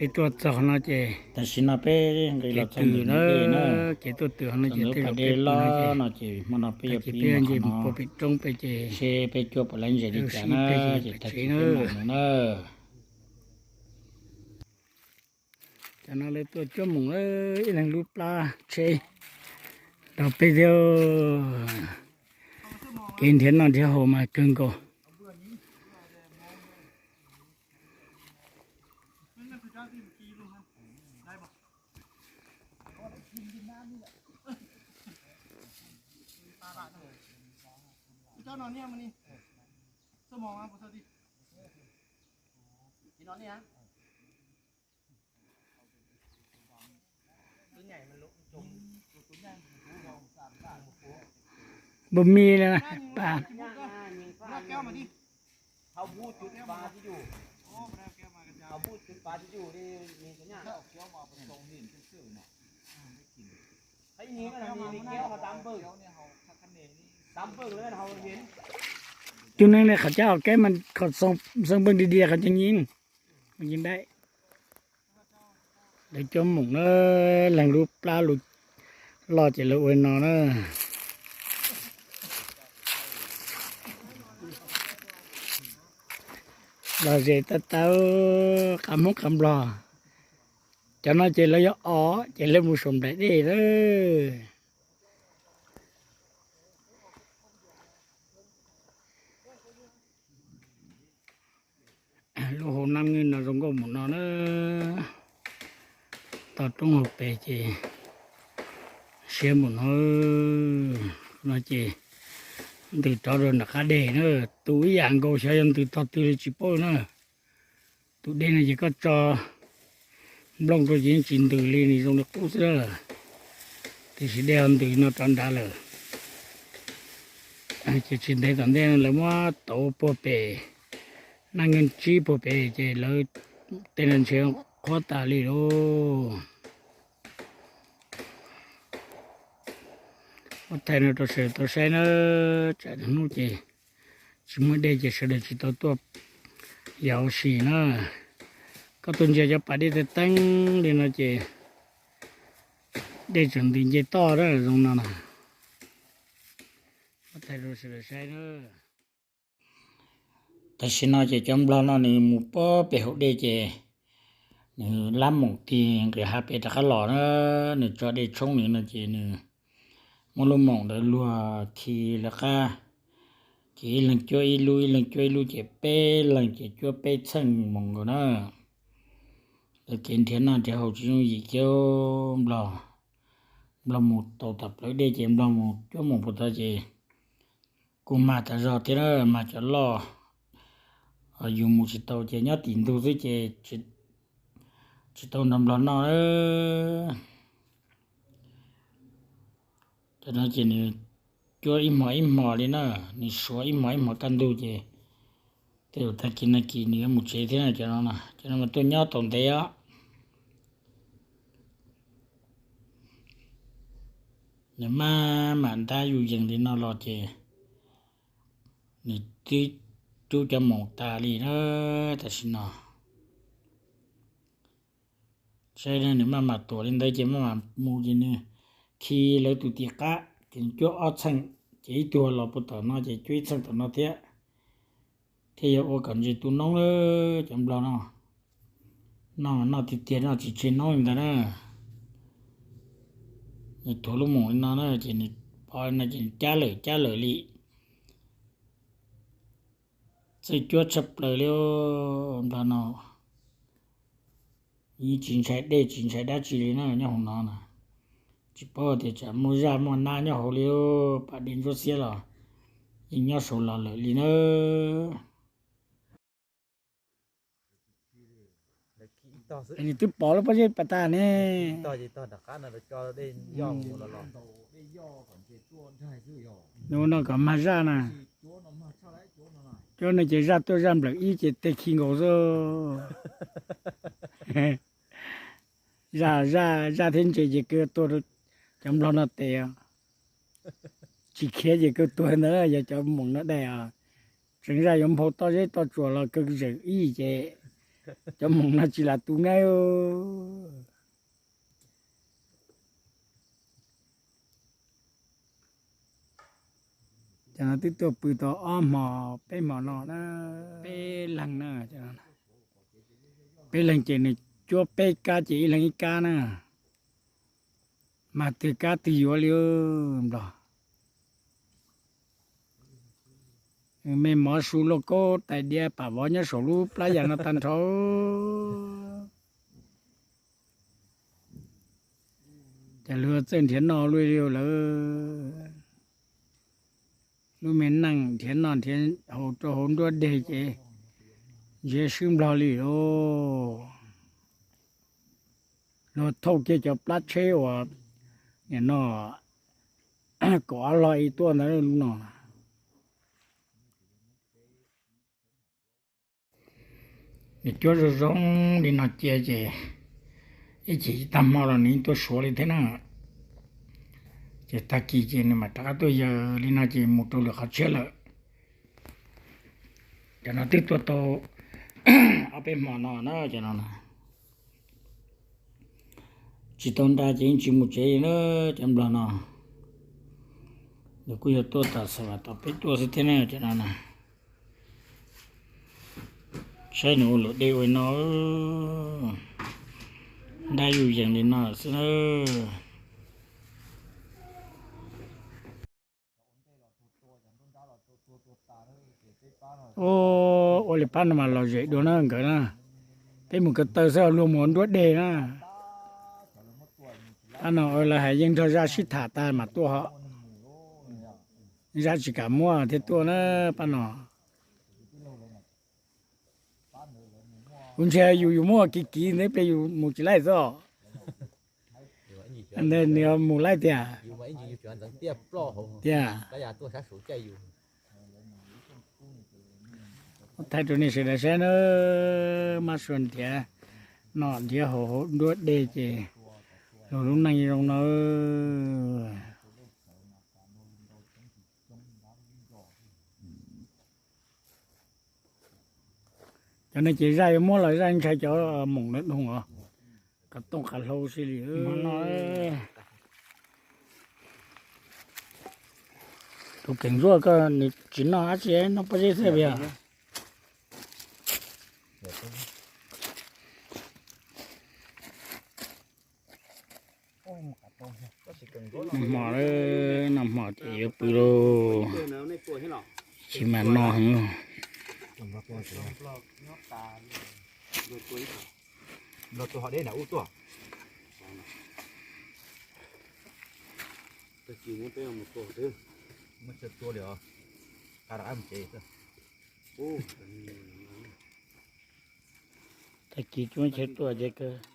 Peb tuaj txog no ces tam sim no peb nqis los txog ntawm na, kev tuaj twm no ces tej zaum peb pw no ces, no ces peb nce mus puag pem roob pem ces seb peb cuab puas laib ntses li cas na, ces tag kis peb mam mus na. Cov no lawv tuaj cuab moos, ib leeg lub plab tsheb nrog peb thiab. Kev nrhiav noj nrhiav haus mas kawg nkaus. Npua mis na, pa. Tus neeg li qhov cab hauv keb mas qhov xoo npeej dig dig qhov cov nyi, nyi npaib. Lawv cuab moos na, leeg lub plab lub loj ces lawv ua no na. Lom zem tau tau, qab Hmoob qab Nplog. Cov no ces lawv yog os ces lawv mus saum nplaim dej lawm. Lub hauv Nab Nkeeb no zoo nkauj mus no na. Toj roob hauv pes ces siab mus no. No ces ntws rov rau nram qab deg na, tu ib yam nkaus xyov yog ntws tog twg li tsis paub na. Tus dej no ces koj tso nplooj rau ces yeej tsis ntws li, nws zoo li qub xwb lawm. Tiam sis dej ho ntws no rov nrad lawm. Ces tsis ntev tom ntej no lawv muab tauv puag pem, Nab Nkeeb tsib puag pem ces lawv tej no ntshe qhuav tas li lauj. Muab thaij no rau sawv daws tau saib na, tsam hnub ces tsis muaj dej ces sawv daws tsis tau tuaj yos ua si na. Koj tuaj ntsia cov pas dej teeb teeb li no ces dej tseem ntws nce toj na zoo no na. Muab thaij rau sawv daws saib na. Tam sim no ces cov nplog no nws mus puag pem hauv dej ces nws lab moos tig nqis hav pem rov qab los na, nws tso dej tshoob nws no ces nws muab lub moos ntawd luag khi lawv qab, ces ib leeg cuab ib lub, ib leeg cuab ib lub ces peb leeg ces cuab peb txheej moos nkaus na. Lawv kev nrhiav noj nrhiav haus tsis yooj yim kiag nplog. Nplog mus tau tom plawv dej ces nplog mus cuab moos puag tod ces kuj mag tas zog thiab na, mag cov loj. Yus mus tsis tau ces nyob tim ntug xwb ces tsis tau nrog nplog noj na. Cov no ces nws cuab ib hmos ib hmos li na, nws suav ib hmos ib hmos kaj ntug ces tej zaum tag kis no kis nws yuav mus tsev thiab na. Cov no, cov no mas tuaj nyob tau ntev os. Nws maj mam ntab yus yees li no los ces nws twb cub cov moos tas li na. Tam sim no saib nws maj mam tuam li ntawd ces maj mam mus ces nws khi lawv tus tim qab ces nws cuab ob txheej, ces ib tug los puag tom no ces cuab ib txheej tom no thiab, thiaj yog ua kom ntses tu noob na. Cov nplog no noj mas noj tiag tiag, noj tsis tseg noob li ntawd na. Nws tuav lub moos li no na ces nws pov no ces nws cab lawm cab lawm li. Txawj cuab tshaj plaws li nplog no. Yeej tsis ntshai dej tsis ntshai dab tsi li na nyob hauv no na. Tsis paub tias tsam muaj zaj muaj nab nyob hauv li, pas dej ntsuab xiab los yeej nyob saud los lawm li na. Nws twb pom lub pob zeb pas tas ne. Nws no kom mag zaj na. Cuab no ces zaj tuaj zaj nplawm ib ces teg khi nkaus xwb. Zaj, zaj thiab ntses ces kawg tuag rau cov nplog no tes. Tsis khiav ces kawg tuag ntawd yog cov moos no dai os. Tseev zaj yuav nphau toj zeb toj tsuas los kawg zeem ib ces Cov moos no tsis lam tu nqaij. Cov no twb tuaj pw tau ob hmo peb hmo no na, peb leeg na. Peb leeg ces nws cuab peb kab ces ib leeg ib kab na, mas twg kab twg yuav li Nplog. Me mov su lauj kaub tais diav pam vov nyob saum lub plab yas no tag nrho. Ces luag txawj nrhiav noj luaj li lawm. Lub me neej nrhiav noj nrhiav haus rau hauv nruab deg ces ntsia swb Nplog li lauj. Luag thauj kiag cov plab tsheb uas nim no kaum ob hlo ib tuaj ntawd no. Nws cuab zoo zoo li no cia ces ib chim tag hmo los nws yeej tuaj suav li thiab na. Ces tag kis ces nws mam rov qab tuaj yaws li no ces mus rau lwm qhov tshiab lawm. Cov no twb tuaj tau ob peb hmo no na, cov no tsis tau nra ces yeej tsis mus tsev li na. Cov Nplog no nws kuj yog tuaj tas xav vas tom peb tuaj xwb thiab na, cov no na. Saib nws ua luam dej ua no, nrab yuj yees li no xwb na. Ua li pab no mas los zem dua na nkawd na. Peb mus ko taw xwb luag mus nruab deg na. Pab no lawv hais yeej nrog zaj sib tham tas mas tuaj hos. Zaj tsis kam muab thiaj tuaj na pab no. Kuv ntsia yus yus muab kiv kiv ntawd peb yus mus tsis laij xwb. Nws mus laij tiag. Tiag. Thaij rau nej sawv daws saib na, mab sua nrhiav noj nrhiav haus hauv nruab deg ces luag lub neej zoo na. Cov no ces zaj yuav muab los zaj ntshai cov moom ntawd dhau os. Qas tooj qas hlau si li no. Tus keem zuaj koj nws tsis noj dab tsi, noj pob zeb xwb puas yog? Noj hmo, noj hmo ces yuav pw lauj. Tsis mas no heev. Tag kis tsuas chaw tuaj ces kawg.